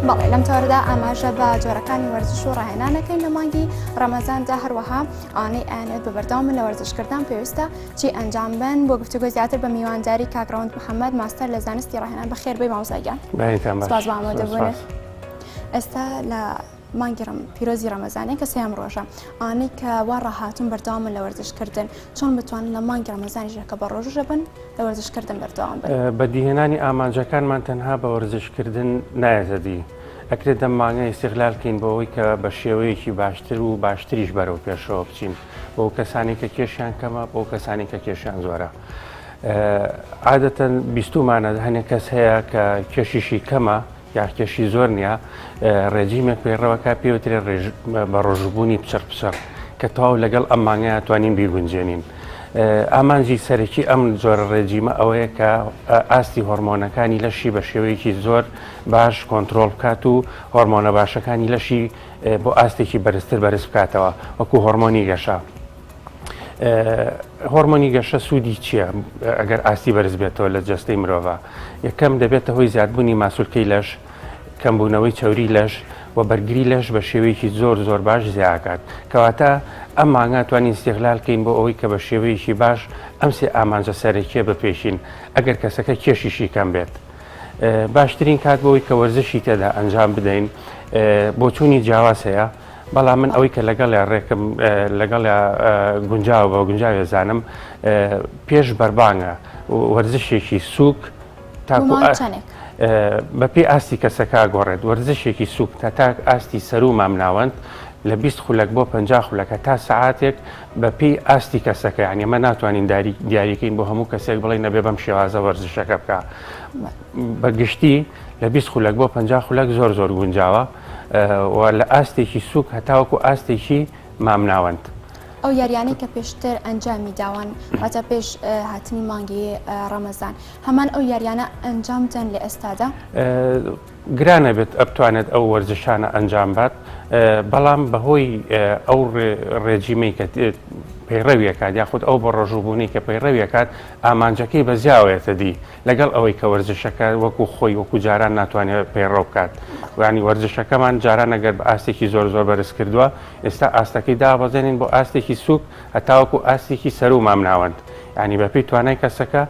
بەڵێ لەم تەوەرەدا ئاماژە بە جۆرەکانی وەرزش و ڕاهێنانەکەین لە مانگی ڕەمەزاندا هەروەها ئەوانەی ئەیانەوێت بە بەردەوام بن لە وەرزشکردن پێویستە چی ئەنجام بن بۆ گفتوگۆی زیاتر بە میوانداری کاک ڕەوەند محەممەد ماستەر لە زانستی ڕاهێنان بەخێر بێی مامۆستا گیان سپاس بۆ ئامادەبوونت ئێستا لە مانگی ڕەم پیرۆزی ڕەمەزانێ کە سێیەم ڕۆژە ئەوانەی کە وا ڕاهاتوون بەردەوامن لە وەرزشکردن چۆن بتوانن لە مانگی ڕەمەزانیشدا کە بە ڕۆژووشە بن لە وەرزشکردن بەردەوام بن؟ بەدیهێنانی ئامانجەکانمان تەنها بە وەرزشکردن نایەتە دی. ئەکرێت دەم مانگە ئیستیغلال کەین بۆ ئەوەی کە بە شێوەیەکی باشتر و باشتریش بەرەو پێشەوە بچین بۆ کەسانی کە کێشیان کەمە بۆ کەسانی کە کێشیان زۆرە. عادەتەن بیستومانە هەنێک کەس هەیە کە کێشیشی کەمە یا کێشی زۆر نییە ڕێجیمێک پەیڕەوەکە پێوترێ بە ڕۆژوبوونی پچڕ پچڕ کە تەواو لەگەڵ ئەم مانگەیە توانین بیگونجێنین. ئامانجی سەرەکی ئەم جۆرە ڕێجیمە ئەوەیە کە ئاستی هۆرمۆنەکانی لەشی بە شێوەیەکی زۆر باش کۆنترۆڵ بکات و هۆرمۆنە باشەکانی لەشی بۆ ئاستێکی بەرزتر بەرز بکاتەوە وەکو هۆرمۆنی گەشە. هۆرمۆنی گەشە سوودی چییە ئەگەر ئاستی بەرز بێتەوە لە جەستەی مرۆڤ؟ یەکەم دەبێتە هۆی زیادبوونی ماسولکەی لەش، کەمبوونەوەی چەوری لەش و بەرگری لەش بە شێوەیەکی زۆر زۆر باش زیاکات. کەواتە ئەم مانگە توانین ئیستیغلال کەین بۆ ئەوەی کە بە شێوەیەکی باش ئەم سێ ئامانجە سەرەکیە بپێکین ئەگەر کەسەکە کێشیشی کەم بێت. باشترین کات بۆ ئەوەی کە وەرزشی تێدا ئەنجام بدەین بۆچوونی جیاواز هەیە. بەڵام من ئەوەی کە لەگەڵیا ڕێکم لەگەڵیا گونجاوە بە گونجاوێ زانم پێش بەربانگە وەرزشێکی سووک تاکو بەپێی ئاستی کەسەکە گۆڕێت وەرزشێکی سووک تا تاک ئاستی سەرو مامناوەند لە 20 خولەک بۆ 50 خولەکە تا سەعاتێک بە پێی ئاستی کەسەکە یعنی ئەمە ناتوانین داری دیاریکەین بۆ هەموو کەسێک بڵێ نەبێ بەم شێوازە وەرزشەکە بکە بە گشتی لە 20 خولەک بۆ 50 خولەک زۆر زۆر گونجاوە و لە ئاستێکی سووک هەتاوەکو ئاستێکی مامناوەند. ئەو یاریانەی کە پێشتر ئەنجامی داوان واتە پێش هاتنی مانگی ڕەمەزان هەمان ئەو یاریانە ئەنجام بدەن لە ئێستادا؟ گرانە بێت ئەبتوانێت ئەو وەرزشانە ئەنجام بات بەڵام بەهۆی ئەو ڕێجیمەی کە پەیڕەویەکات یاخود ئەو بە ڕۆژووبوونەی کە پەیڕەویەکات ئامانجەکەی بە زیاوەیەتە دی لەگەڵ ئەوەی کە وەرزشەکە وەکو خۆی وەکو جاران ناتوانێت پەیڕەو بکات وانی وەرزشەکەمان جاران ئەگەر بە ئاستێکی زۆر زۆر بەرز کردووە ئێستا ئاستەکەی دابەزێنین بۆ ئاستێکی سوک هەتاوەکو ئاستێکی سەرو مامناوەند یانی بەپێی توانای کەسەکە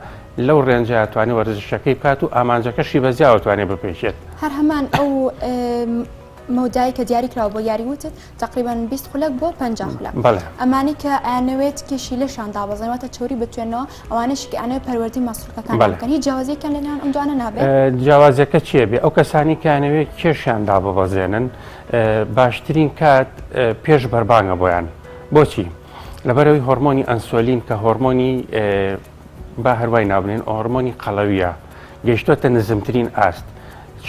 لەو ڕێنجە توانێت وەرزشەکەی بکات و ئامانجەکەشی بە زیاوە توانێت بپێکێت. هەر هەمان ئەو مەودای کە دیاری کراوە بۆ یاری وتت تقریبا 20 خولەک بۆ 50 خولەک بەڵێ. ئەمانەی کە ئەیانەوێت کێشی لەشیان دابەزێن واتە چەوری بتوێنەوە ئەوانەشی کە ئەیانەوێت پەروەردەی ماسولکەکان بەڵێ. بکەن هیچ جیاوازیەکیان لە نێوان ئەم دوانە نابێت؟ جیاوازیەکە چییە بێ ئەو کەسانی کە ئەیانەوێت کێشیان داببەزێنن باشترین کات پێش بەربانگە بۆیان بۆچی؟ لەبەرئەوەی هۆرمۆنی ئەنسۆلین کە هۆرمۆنی با هەروای ناوبنێن هۆرمۆنی قەڵەویە گەیشتۆتە نزمترین ئاست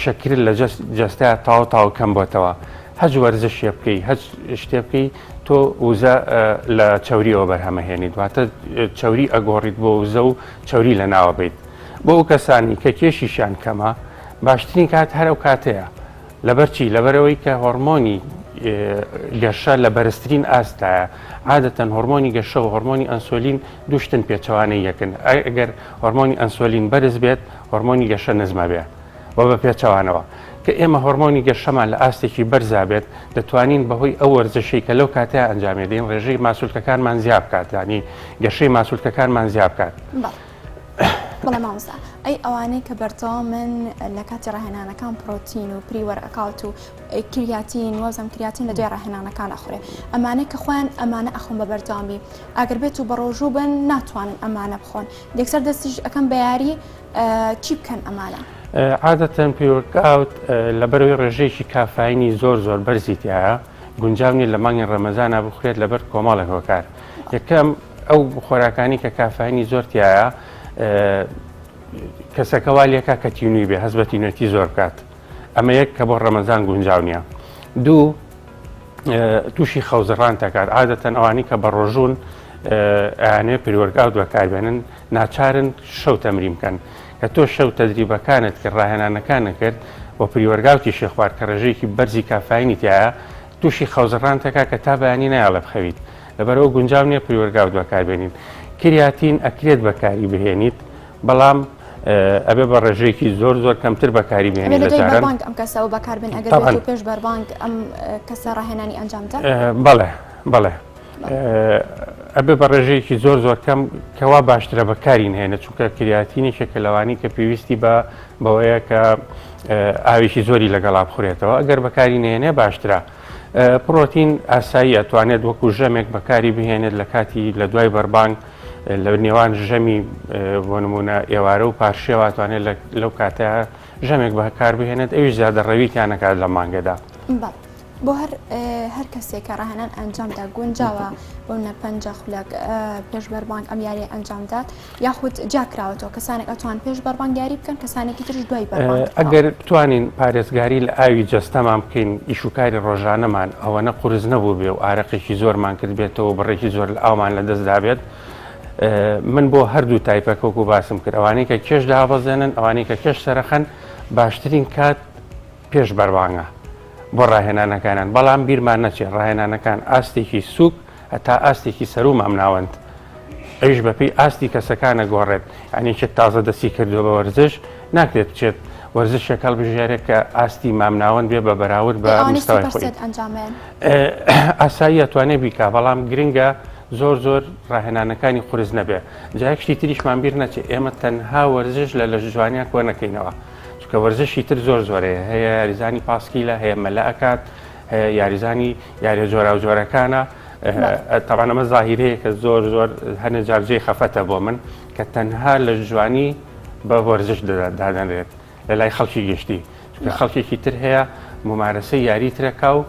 شەکر لە جەستە تاو تاو کەم بۆتەوە هەچ وەرزشێ بکەی هەچ شتێ بکەی تۆ وزە لە چوریەوە بەرهەمەهێنیت واتە چوری ئەگۆڕیت بۆ وزە و چوری لە ناوە بیت بۆ ئەو کەسانی کە کێشیشیان کەمە باشترین کات هەر ئەو کاتەیە لەبەر چی؟ لەبەرئەوەی کە هۆڕمۆنی گەشە لە بەرزترین ئاستدایە. عادەتەن هۆڕمۆنی گەشە و هۆڕمۆنی ئەنسۆلین دوو شتن پێچەوانەی یەکن. ئەگەر هۆڕمۆنی ئەنسۆلین بەرز بێت، هۆڕمۆنی گەشە نزمە بێ و بە پێچەوانەوە. کە ئێمە هۆڕمۆنی گەشەمان لە ئاستێکی بەرزا بێت، دەتوانین بەهۆی ئەو وەرزشەی کە لەو کاتەیا ئەنجامی دەین ڕێژەی ماسولکەکانمان زیا بکات، یانی گەشەی ماسولکەکانمان زیا بکات. بەڵێ مامۆستا ئەی ئەوانەی کە بەردەوامن لە کاتی ڕاهێنانەکان پرۆتین و pre workout و کریاتین وازم کریاتین لە دوای ڕاهێنانەکان ئەخورێ ئەمانەی کە خۆیان ئەمانە ئەخۆن بە بەردەوامی ئەگەر بێت و بەڕۆژوو بن ناتوانن ئەمانە بخۆن یەکسەر دەستیش ئەکەم بە یاری چی بکەن ئەمانە؟ عادەتەن pre workout لەبەرەوەی ڕێژەیەکی کافاینی زۆر زۆر بەرزی تایە گونجاو نیە لە مانگی ڕەمەزانا بخورێت لەبەر کۆمەڵێک هۆکار یەکەم ئەو خۆراکانی کە کافاینی زۆر تایە کەسەکە وا لێکا کە تینووی بێ هەست بە تینوێتی زۆر بکات ئەمە یەک کە بۆ ڕەمەزان گونجاو نییە دوو تووشی خەوزڕان دەکات عادەتەن ئەوانی کە بە ڕۆژوون ئەیانێ pre-workout بەکاربێنن ناچارن شەو تەمرین بکەن کە تۆ شەو تەدریبەکانت کرد ڕاهێنانەکانت کرد و pre-workout یشی خوارد کە ڕێژەیەکی بەرزی کافاینی تایە تووشی خەوزڕان دەکات کە تا بەیانی نایەڵێ بخەویت لەبەرئەوە گونجاو نییە pre-workout بەکاربێنیت. کریاتین ئەکرێت بەکاری بهێنیت بەڵام. ئەبێ بە ڕێژەیەکی زۆر زۆر کەمتر بەکاری بهێنێت لە جاران بەربانگ ئەم کەسەوە بەکاربن ئەگەر بێت و پێش بەربانگ ئەم کەسە ڕاهێنانی ئەنجامدا بەڵێ بەڵێ ئەبێ بە ڕێژەیەکی زۆر زۆر کەم کەوا باشترە بەکاری نهێنێت چونکە creatine ێکێکە لەوانی کە پێویستی بە بەوەیە کە ئاوێکی زۆری لەگەڵا بخورێتەوە ئەگەر بەکاری نێنێ باشترە. پڕۆتین ئاسایی ئەتوانێت وەکو ژەمێک بەکاری بهێنێت لە کاتی لە دوای بەربانگ لە نێوان ژەمی بۆ نمونە ئێوارە و پارشێوە ئەتوانێت لەو کاتە ژەمێک بەکار بهێنێت ئەویش زیادە ڕەویتیان نەکات لە مانگەدا. بۆ هەر هەر کەسێک کە ڕاهێنان ئەنجامدا گونجاوە بۆ نە 50 خولەک پێش بەربانگ ئەم یاریە ئەنجامدات یاخود جیاکراوەتەوە کەسانێک ئەتوان پێش بەربانگ یاری بکەن کەسانێکی ترش دوای بەربانگ ئەگەر بتوانین پارێزگاری لە ئاوی جەستەمان بکەین ئیش و کاری ڕۆژانەمان ئەوەنە قورس نەبوو بێ و ئارەقێکی زۆرمان کردبێتەوە بڕێکی زۆر لە ئاومان لە دەست دابێت من بۆ هەردوو type ەکە وەکو باسم کرد ئەوانەی کە کێش دابەزێنن ئەوانەی کە کێش سەرەخەن باشترین کات پێش بەربانگە بۆ ڕاهێنانەکانیان، بەڵام بیرمان نەچێت ڕاهێنانەکان ئاستێکی سووک هەتا ئاستێکی سەروو مامناوەند ئەویش بەپێی ئاستی کەسەکان ئەگۆڕێت، یانی یەکێک تازە دەستی کردووە بە وەرزش ناکرێت بچێت وەرزشێک هەڵبژێرێت کە ئاستی مامناوەند بێ بە بەراورد بە ئەوانەی مستەوای سوپەر خۆی. set ئەنجامەیەن. ئاساییە ئەتوانێ بیکا بەڵام گرنگە زۆر زۆر ڕاهێنانەکانی قورس نەبێ. جا یەک شتی تریشمان بیر نەچێ ئێمە تەنها وەرزش لە لەشجوانیا کۆ نەکەینەوە. چونکە وەرزشی تر زۆر زۆر هەیە هەیە یاریزانی پاسکیلە هەیە مەلە ئەکات هەیە یاریزانی یاریە جۆراوجۆرەکانە تاوان ئەمە زاهیرەیە کە زۆر زۆر هەنێ جار جێی خەفەتە بۆ من کە تەنها لە جوانی بە وەرزش دادەنرێت لە لای خەڵکی گشتی چونکە خەڵکێکی تر هەیە ممارەسەی یاری ترەکا و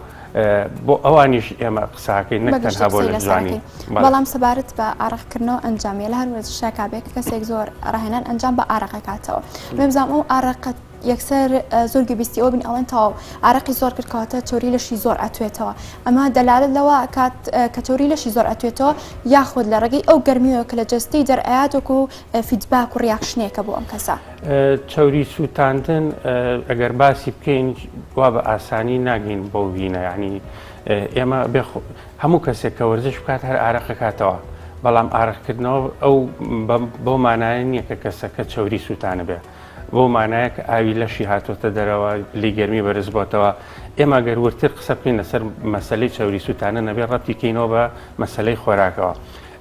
بۆ ئەوانیش ئێمە قساکەین نەک تەنها بۆ لە جوانی. بەڵام سەبارەت بە ئارەقکردنەوە ئەنجامیە لە هەر وەرزشێکا بێ کە کەسێک زۆر ڕاهێنان ئەنجام بە ئارەقەکاتەوە بزانم ئەو ئارەقە یەکسەر زۆر گوێبیستی ئەوە بین ئەڵێن تەواو ئارەقی زۆر کرد کەواتە چۆری لەشی زۆر ئەتوێتەوە ئەمە دەلالەت لەوە ئەکات کە چۆری لەشی زۆر ئەتوێتەوە یاخود لە ڕێگەی ئەو گەرمیەوە کە لە جەستەی دەرئەیات وەکو feedback و reaction ێکە بۆ ئەم کەسە. چەوری سووتاندن ئەگەر باسی بکەین وا بە ئاسانی ناگەین بەو هینە یعنی ئێمە بێ هەموو کەسێک کە وەرزش بکات هەر ئارەقەکاتەوە بەڵام ئارەقکردنەوە ئەو بەو مانایە نییە کە کەسەکە چەوری سووتانبێ بەو مانایە کە ئاوی لەشی هاتۆتە دەرەوە پلەی گەرمی بەرز بۆتەوە ئێمە گەر وردتر قسە بکەین لەسەر مەسەلەی چەوری سووتانە نەبێ ڕەبتی کەینەوە بە مەسەلەی خۆراکەوە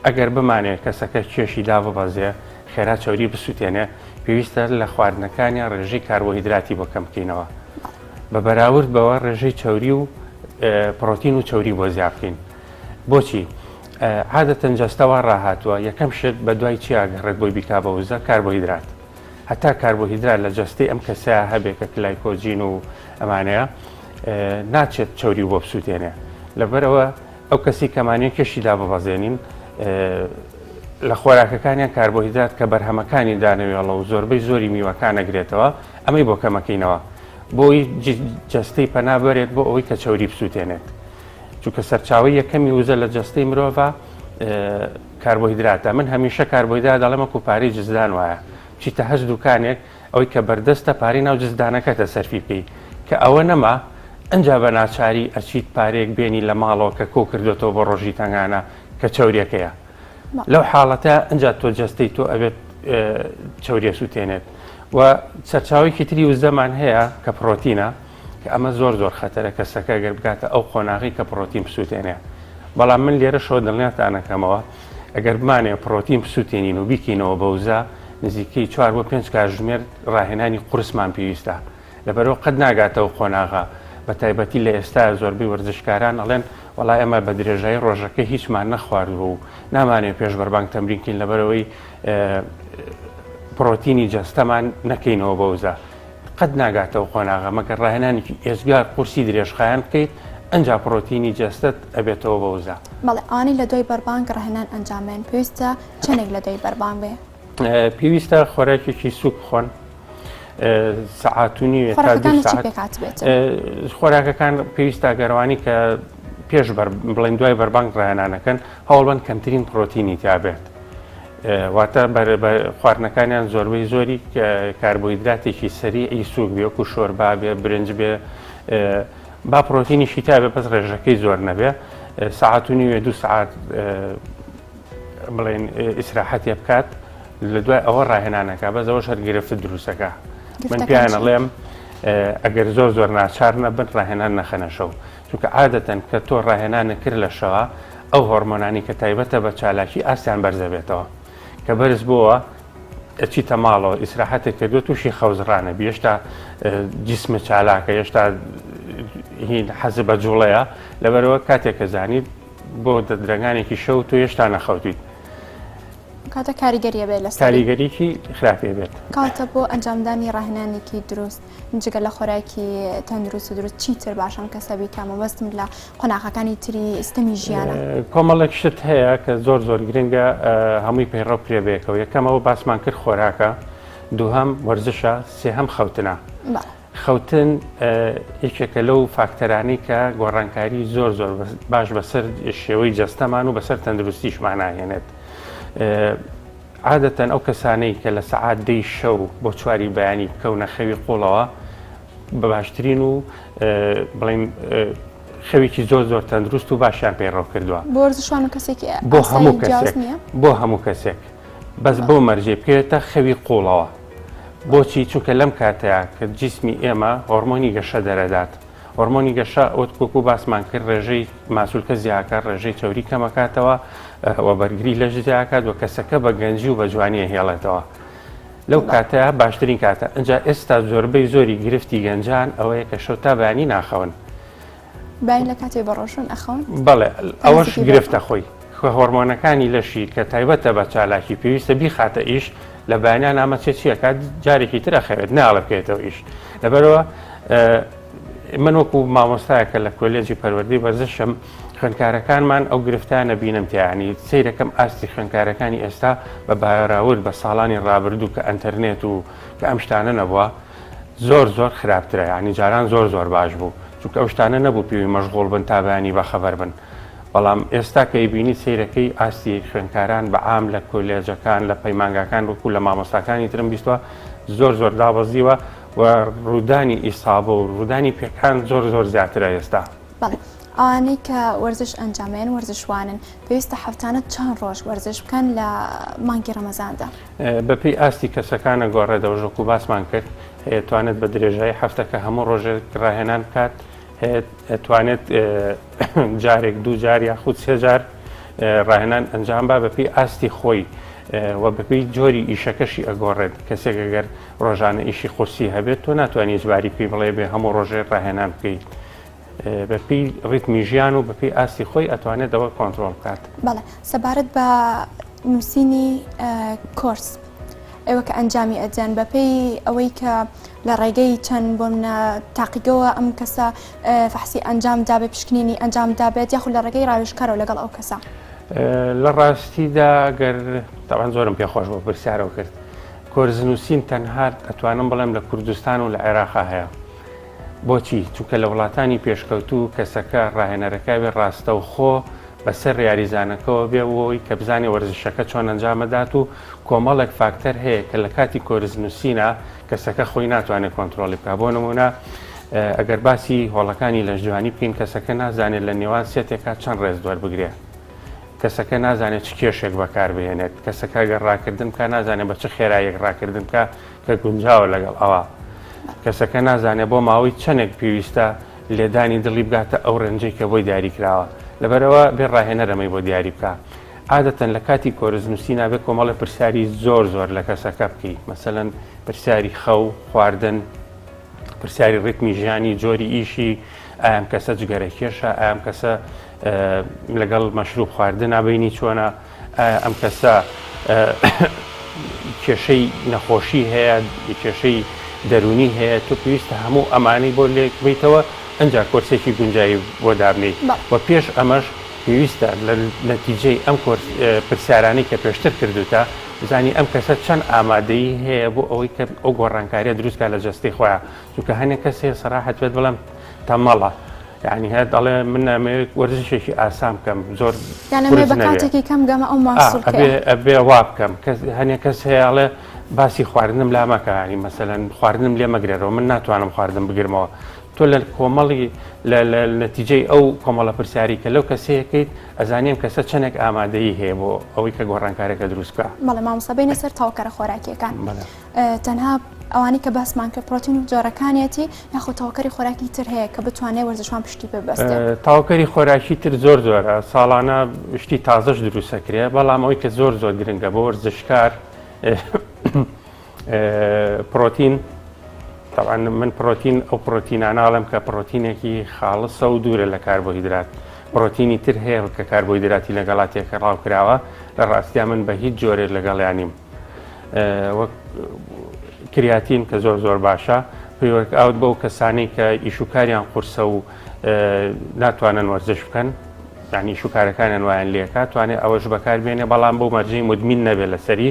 ئەگەر بمانەوێت کەسەکە کێشی داببەزێ، خێرا چەوری بسوتێنێ، پێویستە لە خواردنەکانیان ڕێژەی کاربۆهیدراتی بۆ کەم بکەینەوە. بە بەراورد بەوە ڕێژەی چەوری و پڕۆتین و چەوری بۆ زیا بکەین. بۆچی؟ عادەتەن جەستە وا ڕاهاتووە یەکەم شت بە دوای چیا گەڕێت بۆی بیکا بە وزە؟ کاربۆهیدرات. هەتا کاربۆهیدرات لە جەستەی ئەم کەسەیا هەبێ کە گلایکۆجین و ئەمانەیە، ناچێت چەوری بۆ بسوتێنێ. لەبەرئەوە ئەو کەسی کەمانەیە کێشی داببەزێنین لە خۆراکەکانیان کاربۆهیدرات کە بەرهەمەکانی دانەوێڵە و زۆربەی زۆری میوەکان ئەگرێتەوە ئەمەی بۆ کەمەکەینەوە بۆی جەستەی پەنا بەرێت بۆ ئەوەی کە چەوری بسووتێنێت چونکە سەرچاوەی یەکەمی وزە لە جەستەی مرۆڤە کاربۆهیدراتە من هەمیشە کاربۆهیدرات دەڵێم وەکو پارەی جزدان وایە بچیتە هەر دوکانێک ئەوەی کە بەردەستە پارەی ناو جزدانەکەتە سەرفی بکەی کە ئەوە نەما ئنجا بە ناچاری ئەچیت پارەیەک بێنی لە ماڵەوە کە کۆ کردۆتەوە بۆ ڕۆژی تەنگانە کە چەوریەکەیە لەو حاڵەتە ئنجا تۆ جەستەی تۆ ئەبێت چەوریە سووتێنێت و سەرچاوەیەکی تری وزەمان هەیە کە پڕۆتینە کە ئەمە زۆر زۆر خەتەرە کەسەکە گەر بگاتە ئەو قۆناغی کە پڕۆتین بسووتێنێ بەڵام من لێرەشەوە دڵنیاتانەکەمەوە ئەگەر بمانەوێت پڕۆتین بسووتێنین و بیکەینەوە بە وزە، نزیکەی چوار بۆ پێنج کاژمێر ڕاهێنانی قورسمان پێویستە. لەبەرئەوە قەت ناگاتە ئەو قۆناغە، بەتایبەتی لە ئێستایا زۆربەی وەرزشکاران ئەڵێن وەڵا ئێمە بە درێژایی ڕۆژەکە هیچمان نەخواردووە و نامانەوێت پێش بەربانگ تەمرین کەین لەبەرئەوەی پڕۆتینی جەستەمان نەکەینەوە بە وزە. قەت ناگاتە ئەو قۆناغە مەگەر ڕاهێنانێکی ئێجگار قورسی درێژخایەن بکەیت ئەنجا پڕۆتینی جەستەت ئەبێتەوە بە وزە. بەڵێ ئەوانەی لە دوای بەربانگ ڕاهێنان ئەنجام بەن پێویستە چەندێک لە دوای بەربانگ بێ؟ پێویستە خۆراکێکی سوک بخۆن سەعات و نیوێ تا دوو خۆراکەکان لە چی سەعات پێکهاتبێتن؟ خۆراکەکان پێویستە گەروانی کە پێش بەر بڵێن دوای بەربانگ ڕاهێنانەکەن هەوڵبەن کەمترین پڕۆتینی تیا بێت. واتە خواردنەکانیان زۆربەی زۆری کاربۆهیدراتێکی سەریعی سووک بێ وەکو شۆربا بێ برنج بێ با پرۆتینیشی تا بێ بەس ڕێژەکەی زۆر نەبێ سەعات و نیوێ دو سەعات بڵێن ئیسراحەتێ بکات. لە دوای ئەوە ڕاهێنانەکە بەس ئەوەش هەر گرفت دروستەکە من پێیان ئەڵێم ئەگەر زۆر زۆر ناچار نەبن ڕاهێنان نەخەنە شەو چونکە عادەتەن کە تۆ ڕاهێنانە کرد لە شەوە ئەو هۆرمۆنانی کە تایبەتە بە چالاکی ئاستیان بەرزەبێتەوە کە بەرز بۆوە ئەچیتە ماڵەوە ئیسراحەتێک کردو تووشی خەوزڕانە بی هێشتا جیسمە چالاکە هێشتا هین حەز بە جوڵەیە لەبەرەوە کاتێک کە زانیت بۆ درەنگانێکی شەو تۆ هێشتا نەخەوتویت کاتە کاریگەریە بێت لەسەر کاریگەریی خراپێ بێت. کاتە بۆ ئەنجامدانی ڕاهێنانێکی دروست جگە لە خۆراکی تەندروست و دروست چیتر باشە ئەم کەسە بیکا مەبەستم لە قۆناغەکانی تری ستەمی ژیانە. کۆمەڵێک شت هەیە کە زۆر زۆر گرنگە هەمووی پەیڕەو بکرێ بەیەکەوە یەکەم ئەوە باسمان کرد خۆراکە دووهەم وەرزشە سێهەم خەوتنە خەوتن یەکێکە لەو فاکتەرانەی کە گۆڕانکاری زۆر زۆر باش بەسەر شێوەی جەستەمان و بەسەر تەندروستیشمان ناهێنێت. عادەتەن ئەو کەسانەی کە لە سەعات دەی شەو بۆ چواری بەیانی بکەونە خەوی قوڵەوە بە باشترین و بڵین خەوێکی زۆر زۆر تەندروست و باشیان پەیڕەو کردووە بۆ وەرزشوان و کەسێکی بۆ هەموو کەسێک بۆ هەموو کەسێک بەس بۆ مەرجێ بکەوێتە خەوی قوڵەوە بۆچی چونکە لەم کاتەیە کە جیسمی ئێمە هۆرمۆنی گەشە دەرەدات هۆرمۆنی گەشە وەک وەکو باسمان کرد ڕێژەی ماسولکە زیاکات ڕێژەی چەوری کەمەکاتەوە و بەرگری لەش زیاکات و کەسەکە بە گەنجی و بە جوانی هێڵێتەوە لەو کاتەیە باشترین کاتە ئەجا ئێستا زۆربەی زۆری گرفتی گەنجان ئەوەیە کە شەو تا بەیانی ناخەون باین لە کاتێ بە ڕۆشن ئەخەون بەڵێ ئەوەش گرفتە خۆی خۆ هۆرمۆنەکانی لەشی کە تایبەتە بە چالاکی پێویستە بیخاتە ئیش لە بەیانیان ئەمە چێ چیەکات جارێکی تر ئەخەوێت ناڵێ بکەێتەوە ئیش لەبەرەوە من وەکو مامۆستایەکە لە کۆلێجی پەروەردەی وەرزشم خوێندکارەکانمان ئەو گرفتانە بینم تیانی سەیرەکەم ئاستی خوێندکارەکانی ئێستا بە بەراورد بە ساڵانی ڕابردوو کە ئەتەرنێت و کە ئەم شتانە نەبووە زۆر زۆر خراپترە یعنی جاران زۆر زۆر باش بوو چونکە ئەو شتانە نەبوو پێوی مەشغوڵ بن تا بەیانی بەخەبەر بن بەڵام ئێستا کە ئەیبینیت سەیرەکەی ئاستی خوێندکاران بە عام لە کۆلێجەکان لە پەیمانگاکان وەکو لە مامۆستاکانی ترم بیستوە زۆر زۆر دابەزیوە و ڕوودانی ئیسابە و ڕوودانی پێکان زۆر زۆر زیاترە ئێستا. بەڵێ ئەوانەی کە وەرزش ئەنجامەیەن وەرزشوانن پێویستە هەفتانە چەند ڕۆژ وەرزش بکەن لە مانگی ڕەمەزاندا؟ بەپێی ئاستی کەسەکانە گۆڕێدەوە وەکو باسمان کرد هەیە توانێت بە درێژایی هەفتەکە هەموو ڕۆژێک ڕاهێنان بکات هەیە توانێت جارێک دوو جار یاخود سێ جار ڕاهێنان ئەنجام با بەپێی ئاستی خۆی و بەپێی جۆری ئیشەکەشی ئەگۆڕێت کەسێک ئەگەر ڕۆژانە ئیشی قورسی هەبێت تۆ ناتوانانی ئیجباری پێی بڵێ بێ هەموو ڕۆژێ ڕاهێنان بکەیت بەپێی ڕیتمی ژیان و بەپێی ئاستی خۆی ئەتوانێت ئەوە کۆنترۆڵ بکات. بەڵێ سەبارەت بە نووسینی کۆرس ئێوە کە ئەنجامی ئەدەن بەپێی ئەوەی کە لە ڕێگەی چەند بۆ منە تاقیگەوە ئەم کەسە فەحسی ئەنجام دابێت پشکنینی ئەنجام دابێت یاخود لە ڕێگەی ڕاوێژکارەوە لەگەڵ ئەو کەسە؟ لە ڕاستیدا گەر تاوان زۆرم پێخۆش بۆ پرسیارەوە کرد کۆرس نووسین تەنها ئەتوانم بڵێم لە کوردستان و لە عێراقا هەیە بۆچی؟ چونکە لە وڵاتانی پێشکەوتوو کەسەکە ڕاهێنەرەکە بێ ڕاستەوخۆ بەسەر یاریزانەکەوە بێ بۆی کە بزانێ وەرزشەکە چۆن ئەنجامەدات و کۆمەڵێک فاکتەر هەیە کە لە کاتی کۆرس نووسینە کەسەکە خۆی ناتوانێت کۆنترۆڵی بکات بۆ نمونە ئەگەر باسی هۆڵەکانی لەشجوانی بکەین کەسەکە نازانێت لە نێوان سێتێکا چەند ڕێز وەربگرێ کەسەکە نازانێت چ کێشێک بەکاربهێنێت کەسەکە گەر ڕاکردن بکە نازانێت بە چ خێرایەک ڕاکردن بکە کە گونجاوە لەگەڵ ئەوە کەسەکە نازانێت بۆ ماوەی چەندێک پێویستە لێدانی دڵی بگاتە ئەو ڕێنجەی کە بۆی دیاری کراوە لەبەرئەوە بێ ڕاهێنەر ئەمەی بۆ دیاری بکا عادەتەن لە کاتی کۆرس نووسینا بێ کۆمەڵێ پرسیاری زۆر زۆر لە کەسەکە بکەی مەسەلەن پرسیاری خەو خواردن پرسیاری ڕیتمی ژیانی جۆری ئیشی ئایا ئەم کەسە جگەرە کێشە ئایا ئەم کەسە لەگەڵ مەشروب خواردنا بینی چۆنە ئایا ئەم کەسە کێشەی نەخۆشی هەیە، کێشەی دەروونی هەیە، تۆ پێویستە هەموو ئەمانەی بۆ لێک بەیتەوە ئەنجا کۆرسێکی گونجاوی بۆ دابنێیت و پێش ئەمەش پێویستە لە نەتیجەی ئەم کۆرس پرسیارانەی کە پێشتر کردووتە بزانی ئەم کەسە چەند ئامادەیی هەیە بۆ ئەوەی کە ئەو گۆڕانکاریە دروست کا لە جەستەی خۆیا چونکە هەنێک کەس هەیە سەراحەت پێت بڵێم تەمەڵە یعنی هەر دەڵێ من ئەمەوێت وەرزشێکی ئاسان بکەم زۆر یان ئەمەوێت بە کاتێکی کەم گەمە ئەو ماسوولکەیە. ئەبێ وا بکەم کەس هەنێک کەس هەیە ئەڵێ. باسی خواردنم لا مەکە ینی مەسەلەن خواردنم لێ مەگرەرەوە من ناتوانم خواردن بگرمەوە تۆ لە کۆمەڵی لە نەتیجەی ئەو کۆمەڵە پرسیاری کە لەو کەسەیەکەیت ئەزانی ئەم کەسە چەندێک ئامادەیی هەیە بۆ ئەوەی کە گۆڕانکارێکە دروست بکە. بەڵێ مامۆستا بینە سەر تەواوکەرە خۆراکیەکان تەنها ئەوانەی کە باسمان کرد پرۆتین و جۆرەکانیەتی یاخود تەواوکەری خۆراکی تر هەیە کە بتوانێت وەرزشوان پشتی پێ ببەستێت؟ تەواوکەری خۆراکی تر زۆر زۆرە ساڵانە شتی تازەش دروستەکرێ بەڵام ئەوەی کە زۆر زۆر گرنگە بۆ وەرزشکار پرۆتین تەبعەن من پرۆتین ئەو پرۆتینانە ئەڵێم کە پرۆتینێکی خاڵسە و دوورە لە کاربۆهیدرات پرۆتینی تر هەیە کە کاربۆهیدراتی لەگەڵا تێکەڵاو کراوە لە ڕاستیا من بە هیچ جۆرێک لەگەڵیانیم وەک creatine کە زۆر زۆر باشە pre-workout بەو کەسانی کە ئیش و کاریان قورسە و ناتوانن وەرزش بکەن یعنی ئیش و کارەکانیان وایان لێکا توانێت ئەوەش بەکار بێنێ بەڵام بەو مەرجەی مدمین نەبێت لەسەری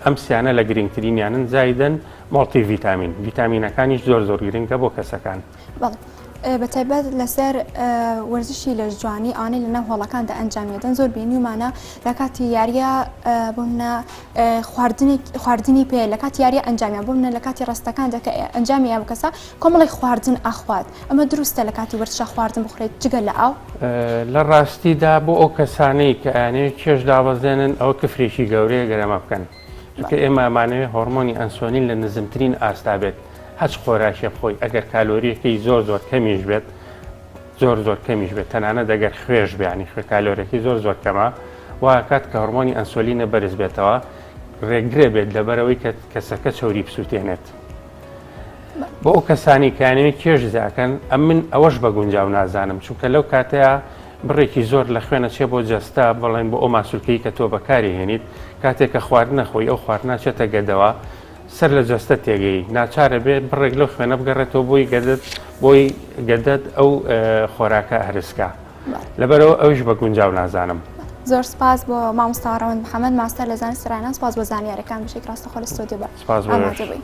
ئەم سیانە لە گرنگترینیانن زایدەن multivitamin ڤیتامینەکانیش زۆر زۆر گرنگە بۆ کەسەکان. بەڵێ بەتایبەت لەسەر وەرزشی لەشجوانی ئەوانەی لەناو هۆڵەکاندا ئەنجامیدەن زۆر بینیومانە لە کاتی یاریە بۆمنە خواردنێک خواردنی پێ لە کاتی یاریە ئەنجامیان بۆمنە لە کاتی ڕستەکاندا کە ئەنجامی ئەم کەسە کۆمەڵی خواردن ئەخوات ئەمە دروستە لە کاتی وەرزشا خواردن بخورێت جگە لە ئاو؟ لە ڕاستیدا بۆ ئەو کەسانەی کە ئەیانەوێت کێش دابەزێنن ئەوە کفرێکی گەورەیە گەر ئەمە بکەن چونکە ئێمە ئەمانەوێت هۆڕمۆنی ئەنسۆلین لە نزمترین ئاستا بێت هەچ خۆراکێ بخۆی ئەگەر کالۆریەکەی زۆر زۆر کەمیش بێت زۆر زۆر کەمیش بێت تەنانەت ئەگەر خوێش بێ ینی خوێ کالۆرەکەی زۆر زۆر کەمە واکات کە هۆڕمۆنی ئەنسۆلینە بەرز بێتەوە ڕێگرە بێت لەبەرەوەی کە کەسەکە چەوری بسووتێنێت. بۆ ئەو کەسانی کە ئەیانەوێت کێش زیاکەن ئەمن ئەوەش بە گونجاو نازانم چونکە لەو کاتەیە بڕێکی زۆر لە خوێنە چێ بۆ جەستە بڵێن بۆ ئەو ماسولکەی کە تۆ بەکاری هێنیت کاتێک کە خواردنە خۆی ئەو خواردنە چێتە گەدەوە سەر لە جەستە تێگەی ناچارە بێ بڕێک لەو خوێنە بگەڕێتەوە بۆی گەدەت بۆی گەدەت ئەو خۆراکە هەرسکە لەبەرەوە ئەوش بە گونجاو نازانم. زۆر سپاس بۆ مامۆستا ڕەوەند محەمەد ماستەر لە زانستی ڕاهێنان سپاس بۆ زانیارەکان بەشێکی ڕاستەخۆ لە ستۆدیۆ بە سپاس بۆ ئامادە بووی.